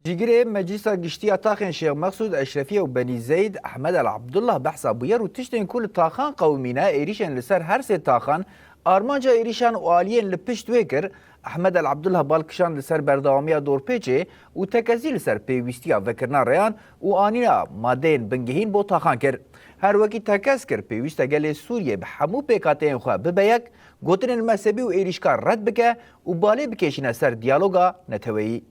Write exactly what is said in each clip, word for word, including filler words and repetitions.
Cîgirê Meclisa Giştî ya Taxên Şêx Mexsûd Eşrefiye û Benî Zeyd, Ehmed El Abdullah behsa bûyer û tiştên ku li taxan qewimîne êrîşên li ser her sê taxan, armanca êrîşan û aliyên li pişt wê kir. Ehmed El Abdullah bal kişand li ser berdewamiya dorpêçê û tekezî li ser pêwîstiya vekirina rêyan û anîna madeyên bingehîn bo taxan kir. Her wekî tekez kir, pêwîst e gelê Sûriyê bi hemû pêkhateyên xwe bibe yek, gotinên mezhebî û êrîşkar red bike û balê bikêşîne ser diyaloga neteweyî.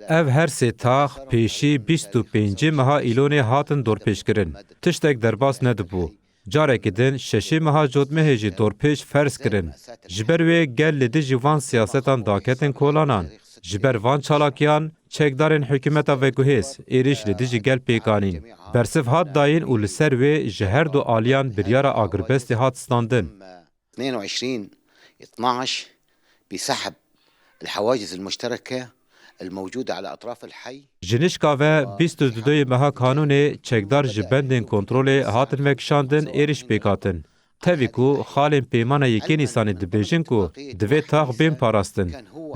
Ev her sê tax pêşî bîst û pêncê meha Îlonê hatin dorpêçkirin. Tiştek derbas nedibû. Carekî din şeşê meha Cotmehê jî dorpêç ferz kirin. Ji ber wê gel li dijî van siyasetan daketin kolanan. Ji ber van çalakiyan, çekdarên hikûmeta veguhêz êrîş li dijî gel pêk anîn. Bersiv hat dayîn û li ser wê ji her du aliyan biryara agirbestê hat standin. اثنين وعشرين اثناعش بسحب الحواجز المشتركة الموجودة على أطراف الحي. Ji nişka ve bîst û duyê meha Kanûnê çekdar ji bendên kontrolê hatin vekişandin, êrîş pêk hatin. Tevî ku xalên Peymana Yekê Nîsanê dibêjin ku divê tax bên parastin,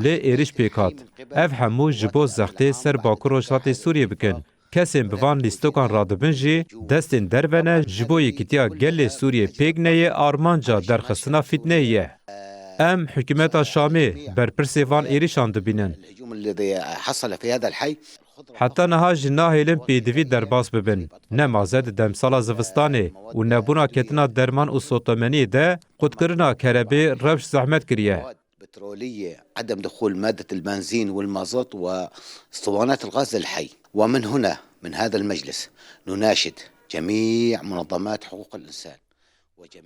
lê êrîş pêk hat. Ev hemû ji bo zextê ser Bakur Rojhilatê Sûriyê bikin. Kesên bi van lîstokan radibin jî destên derve ne, ji bo yekîtiya gelê Sûriyê pêk neyê, armanca derxistina fîtneyê ye. Em hikûmeta Şamê berpirsê van êrîşan dibînin. Heta niha jî nahêlin pêdivî derbas bibin. Ne maze di demsala zivistanê û nebûna ketina derman û sotemeniyê de qutkirina kerebê rewş zehmet kiriye. بترولية، عدم دخول مادة البنزين والمازوت واسطوانات الغاز للحي. ومن هنا، من هذا المجلس، نناشد جميع منظمات حقوق الإنسان.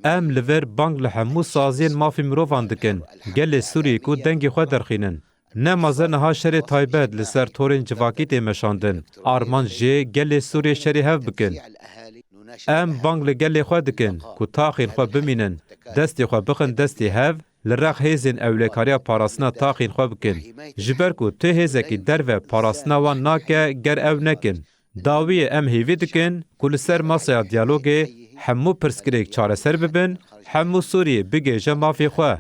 Em li vir bang li hemû saziyên mafê mirovan dikin, gelê Sûriyê ku dengê xwe derxînin. Ne maze niha şerê taybet li ser torên civakî tê meşandin. Armanc jê gelê Sûriyê şerê hev bikin. Em bang li gelê xwe dikin ku taxên xwe bimînin, destê xwe bixin destê hev, li rex hêzên ewlekariya parastina taxên xwe bikin. Ji ber ku tu hêzekî derve parastina wan nake ger ew nekin. Dawiyê em hêvî dikin ku li ser masaya diyalogê hemû pirsgirêk çareser bibin, hemû Sûriyê bigihêje mafê xwe.